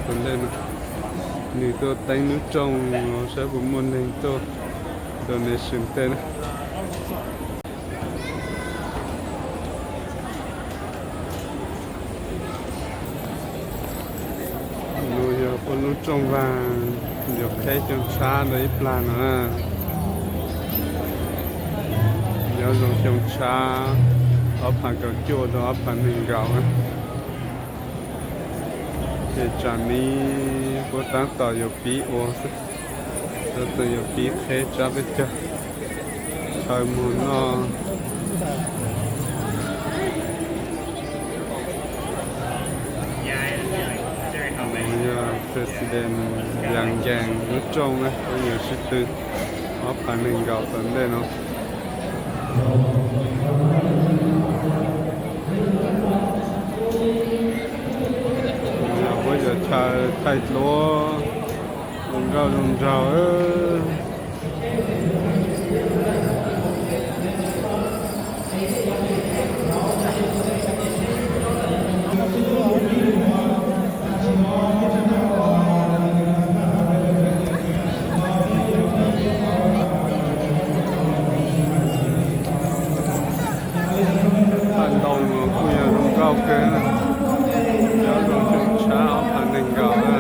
Tom ntej no, nws tuaj teeb lub rooj saib puas muaj neeg tuaj donation tej na. Nws yog puag lub rooj vag, yuav qheb xyoo tshab rau ib plag no na. Nyob zoo xyoo tshab ob phav kaum cuaj rau ob phav nees nkaum. Ces tsam no puab tab tom yuav pib ua xwb, tab tom yuav pib qheb tsab peb caug, chaw muag noj. Yog President Yang Gang lub rooj na, peb yuav sib tw ob phav nees nkaum tom ntej no. Yog puab cov chaw thaij duab zoo nkauj zoo nraug. Paj ntoo kuj yog zoo nkauj kawg, nyob zoo xyoo tshab ob phav nees nkaum na.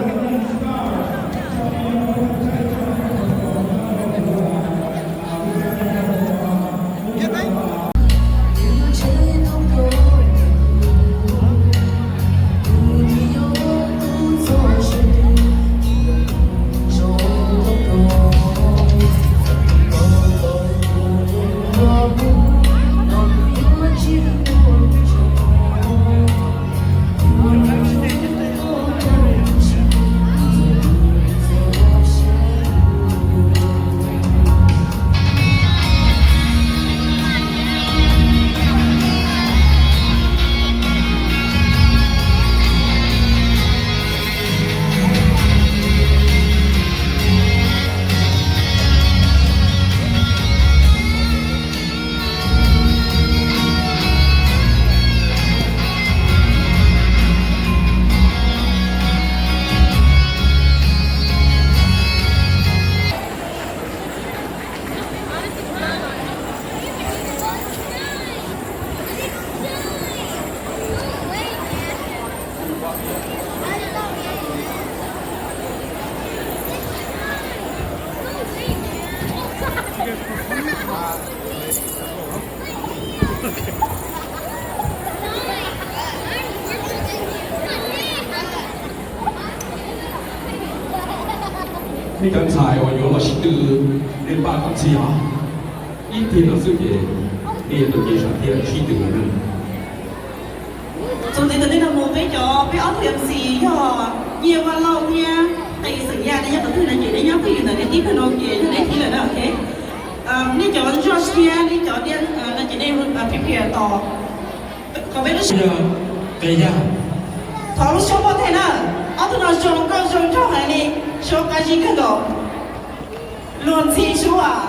Nej cov ntxhais uas yuav los sib tw, nej npaj koj txiv os. Ib pliag no xwb ces nej yuav tau cev sam thiaj sib tw lawm na. Txuas ntxiv ntawm nej no mus peb cov, peb ob tug MC yog Nyiaj Vaj Lauj thiab Qis Xeem Yaj, nej nyob qhov twg no ces nej nyob twj ywm ntawm nej tib pliag no ces yog nej thib lawm na, ok. Nej cov George thiab nej cov Diaj no ces nej prepare tos. Qhov peb lub sij hawm, qe yag, thov lub suab muaj theej na. Ob tug no zoo nkauj zoo nraug heev li, suab qab zib kawg nkaus. Luag ntxhi suab.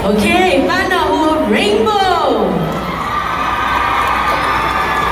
Ok, pab no hu Rainbow.